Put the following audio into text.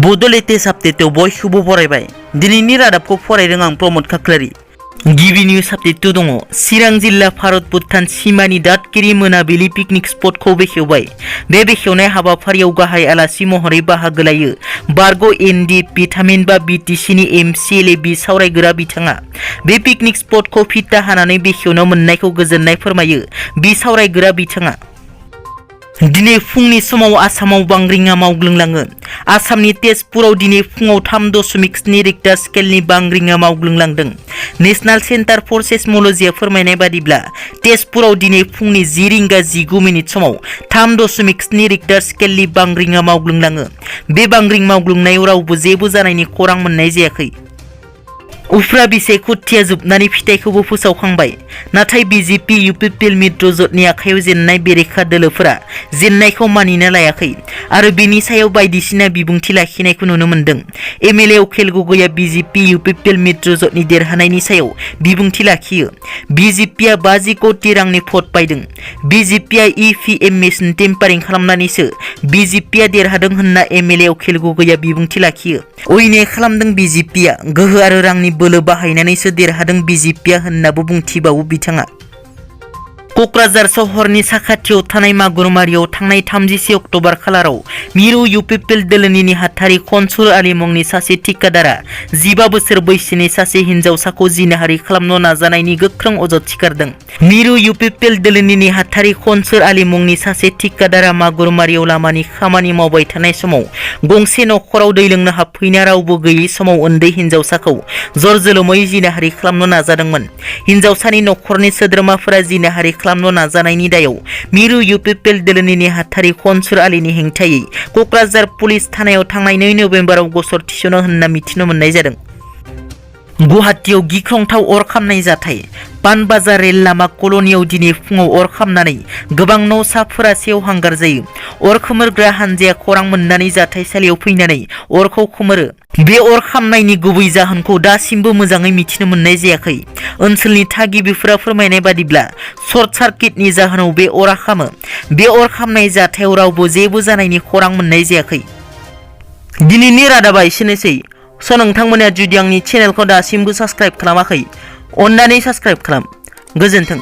Bodo latest update बयखौबो बरायबाय दिनैनि रादाबखौ फरायदों आं प्रमोद खाख्लारि गिबि निउज आपडेट दङ चिरां जिल्ला भारत भुटान सीमानि दादगिरि मोनाबिलि पिकनिक स्पटखौ बेखेवबाय बे बेखेवनाय हाबाफारियाव गाहाय आलासि महरै बाहागो लायो बारग' एनडि थामहिनबा बिटिसिनि एमसिएलए बि सावरायग्रा बिथाङा बे पिकनिक स्पटखौ फिथा हानानै बेखेवनो मोननायखौ गोजोननाय फोरमायो बि सावरायग्रा बिथाङा दिनै फुंनि समाव आसामाव बांग्रिङा मावग्लुंलाङो आसामनि तेजपुराव दिनै फुङाव 3.7 रिक्टार स्केलनि बांग्रिङा मावग्लुंलांदों नेशनेल सेन्टार फर सेस्मोलजिया फोरमायनाय बादिब्ला तेजपुराव दिनै फुंनि 10:19 समाव 3.7 रिक्टार स्केलनि बांग्रिङा मावग्लुंलाङो बे बांग्रिं मावग्लुंनायाव रावबो जेबो जानायनि खौरां मोननाय जायाखै उफ्रा बिसायख'थिया जोबनानै फिथाइखौबो फोसावखांबाय नाथाय बिजेपि UPPL मित्र ज'टनि आखायाव जेननाय बेरेखा दोलोफोरा जेननायखौ मानिना लायाखै आरो बेनि सायाव बायदिसिना बिबुंथि लाखिनायखौ नुनो मोनदों एमएलए अखिल गगैया बिजेपि UPPL मित्र ज'टनि देरहानायनि सायाव बिबुंथि लाखियो बिजेपिया 50 कोटी रांनि भट बायदों बिजेपिया EVM मेसिन टेम्पारिं खालामनानैसो बिजेपिया देरहादों होनना एमएलए अखिल गगैया बिबुंथि लाखियो अयनाय खालामदों बिजेपिया गोहो आरो रांनि बोलो बाहायनानैसो देरहादों बिजेपिया होननाबो बुंथिबावो बिथाङा क'क्राझार सहरनि साखाथियाव थानाय मागुरमारियाव थांनाय 31 अक्ट'बर खालाराव मिरु UPPL दोलोनि नेहाथारि खनसुर आली मुंनि सासे ठिकादारा 15 बोसोर बैसोनि सासे हिनजावसाखौ जिनाहारि खालामनो नाजानायनि गोख्रों अजद थिखारदों मिरु UPPL दोलोनि नेहाथारि खनसुर आली मुंनि सासे ठिकादारा मागुरमारियाव लामानि खामानि मावबाय थानाय समाव गंसे नखराव दै लोंनो हाबफैना रावबो गैयै समाव उन्दै हिनजावसाखौ जरजोलोमै जिनाहारि खालामनो नाजादोंमोन हिनजावसानि नखरनि सोद्रोमाफोरा जिनाहारि खालामनो नाजानायनि दायाव मिरु UPPL दोलोनि नेहाथारि खनसुर आलीनि हेंथायै क'क्राझार पुलिस थानायाव थांनाय 2 नबेम्बराव गसर थिसनो होनना मिथिनो मोननाय जादों गुवाहाटीयाव गिख्रंथाव अर खामनाय जाथाय पानबाजार रेल लामा कल'नियाव दिनै फुङाव अर खामनानै गोबां न'साफोरा सेवहांगार जायो अर खोमोरग्रा हानजाया खौरां मोननानै जाथायसालियाव फैनानै अरखौ खोमोरो बे अर खामनायनि गुबै जाहोनखौ दासिमबो मोजाङै मिथिनो मोननाय जायाखै ओनसोलनि थागिबिफोरा फोरमायनाय बादिब्ला सर्ट सार्किटनि जाहोनाव बे अरा खामो बे अर खामनाय जाथायाव रावबो जेबो जानायनि खौरां मोननाय जायाखै दिनैनि रादाबा एसेनोसै नोंथांमोना जुदि आंनि चेनेलखौ दासिमबो साबस्क्राइब खालामाखै अन्नानै साबस्क्राइब खालाम गोजोन्थों।